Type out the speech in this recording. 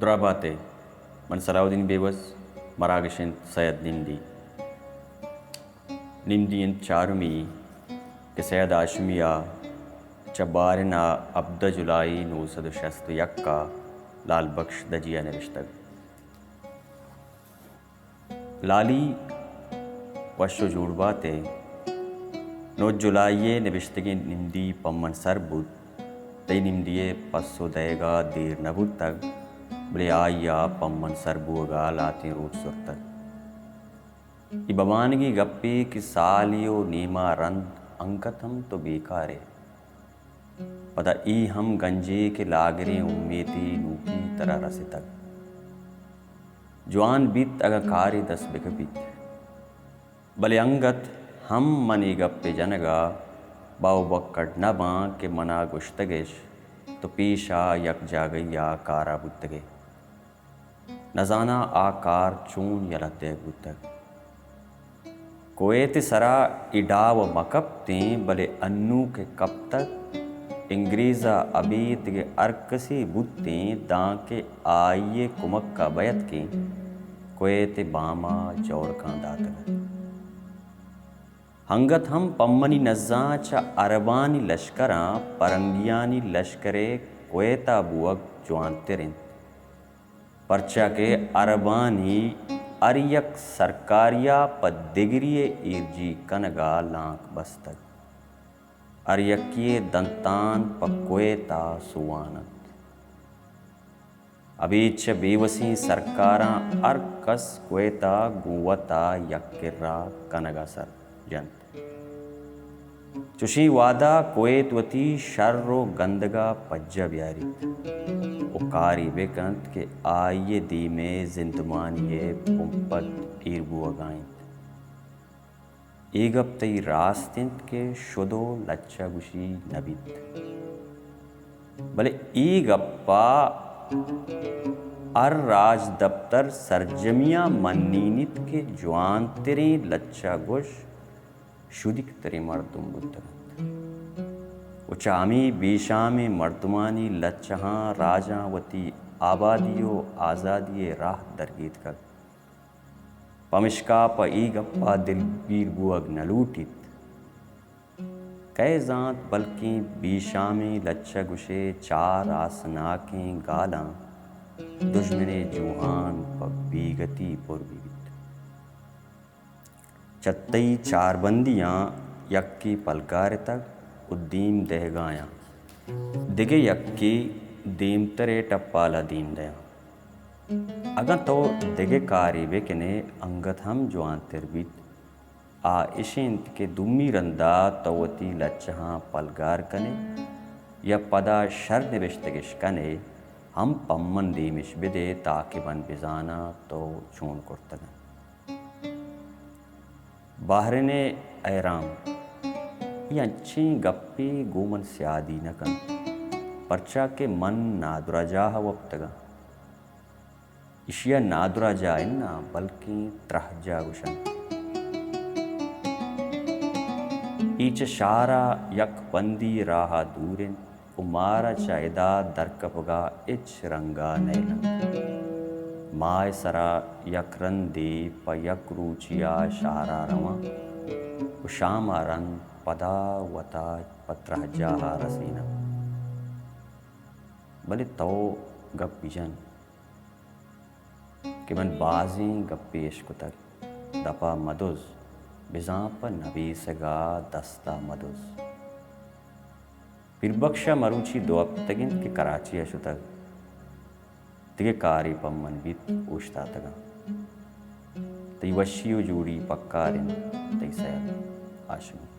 دراہ بات ئے، من صلاح الدین بیوس، مراگش انت سید نمدی۔ نمدی انت چارمی کہ سید ہاشمی ءَ چہ بارن ءَ ہبدہ جولائی نو سد ءُ شست ءُ یک ءَ لال بخش دجی ءَ نبشتگ۔ لالی، وش ءُ جوڑ بات ئے۔ نو جولائی ءِ نبشتگیں نمدی پمن سر بوت۔ تئی نمدی ءِ پسو دئیگ ءَ دیر نہ بوتگ، بلے آئی ءَ پمن سر بوگ ءَ لہتیں روچ زرتگ۔ اے بمانگی گپے کہ سالے ءُ نیما رند انگت ہم تو بیکار ئے۔ پدا اے ہم گنجے کہ لاگریں امیتے نوکی ترا رستگ۔ جوان بیت اگاں کارے دست بکپیت۔ بلے انگت ہم من اے گپ ءِ جنگ ءَ باؤ بکٹ نہ باں کہ من ءَ گوشتگ اش تو پیش ءَ یک جاگہے ءَ کار ءَ بوتگ ئے۔ نزاناں آ کار چون یلہ دیگ بوتگ۔ کویت ءِ سرا اے ڈاو مہ کپتیں، بلے انوں کہ کپتگ، انگریز ءَ ابید دگہ ہر کسے بوتیں، دانکہ آئی ءِ کمک ءَ بئیتکیں کویت ءِ بام ءَ جورکاں داتگ ات۔ انگت ہم پمنی نزاں چہ عربانی لشکراں پرنگیانی لشکر ءِ کویت ءَ بوگ جوانتر انت۔ پرچا کہ عربانی ہر یک سرکاری ءَ پہ دگری ءِ ایرجیگ کنگ ءَ لانک بستگ۔ ہر یکے ءِ دنتان پہ کویت ءَ سوان انت۔ ابید چہ بیوسیں سرکاراں ہر کس کویت ءَ گوں وت ءَ یک کرا کنگ ءَ سر جنت۔ چشیں وہدا کویت وتی شر ءُ گندگ ءَ پجہ بیاریت ءُ کارے بہ کنت کہ آئی ءِ دیم ءَ زندمانی ءِ پمپت ایر بوگ ءَ انت۔ اے گپ تئی راست انت کہ شد ءُ لچہ گوشی نہ بیت، بلے اے گپ ءَ ہر راجدپتر سرجمی ءَ منینیت کہ جوانتریں لچہ گوش شدیکتریں مردم بوتگ انت ءُ چہ ہمے بیشامیں مردمانی لچہاں راجاں وتی آبادی ءُ آزادی ءِ راہ درگیتکگ۔ پمشکا پہ اے گپ ءَ دلگیر بوگ نہ لوٹیت۔ کئے زانت، بلکیں بیشامیں لچہ گوش ءِ چار آسناکیں گالاں دژمن ءِ جوہان پہ بیگتی پر بہ بیت۔ چہ تئی چاربندیاں یکے پلگارتگ ءُ دیم دئیگ ءَ آں، دگہ یکے دیمتر ءِ ٹپال ءَ دیم دیاں۔ اگاں تو دگہ کارے بہ کن ئے، انگت ہم جوانتر بیت۔ آ اش انت کہ دومی رندا تو وتی لچہاں پلگار کن ئے یا پدا شر نبشتگ اش کن ئے، ہم پمن دیم اش بدئے، تاکہ من بزاناں تو چون کرتگ انت۔ بحرین ءِ اہرام، اے انچیں گپے گوں من سیادی نہ کنت، پرچا کہ من نادراہجاہ ءَ وپتگ آں۔ ایشی ءَ نادراہجاہ اناں، بلکیں ترہجاہ گوش انت۔ اے چہ شہر ءَ یک بندی راہ ءَ دور انت ءُ مارا چہ ادا درکپگ ءَ ہچ رنگ ءَ نئیل انت۔ ما ءِ سرا یک رندے پہ یک روچے ءَ شہر ءَ رواں ءُ شام ءَ رند پدا وت ءَ پہ ترہجاہ ءَ رسیناں۔ بلے تو گپ بجن کہ من بازیں گپے اشکتگ، دپ ءَ مدز، بزاں پہ نبیسگ ءَ دست ءَ مدز۔ پیربکش ءَ مروچی دو ہپتگ انت کہ کراچی ءَ شتگ، دگہ کارے پہ من بیت اوشتاتگ آں۔ تئی وشی ءُ جوڑی پکار انت، تئی سید ہاشمی۔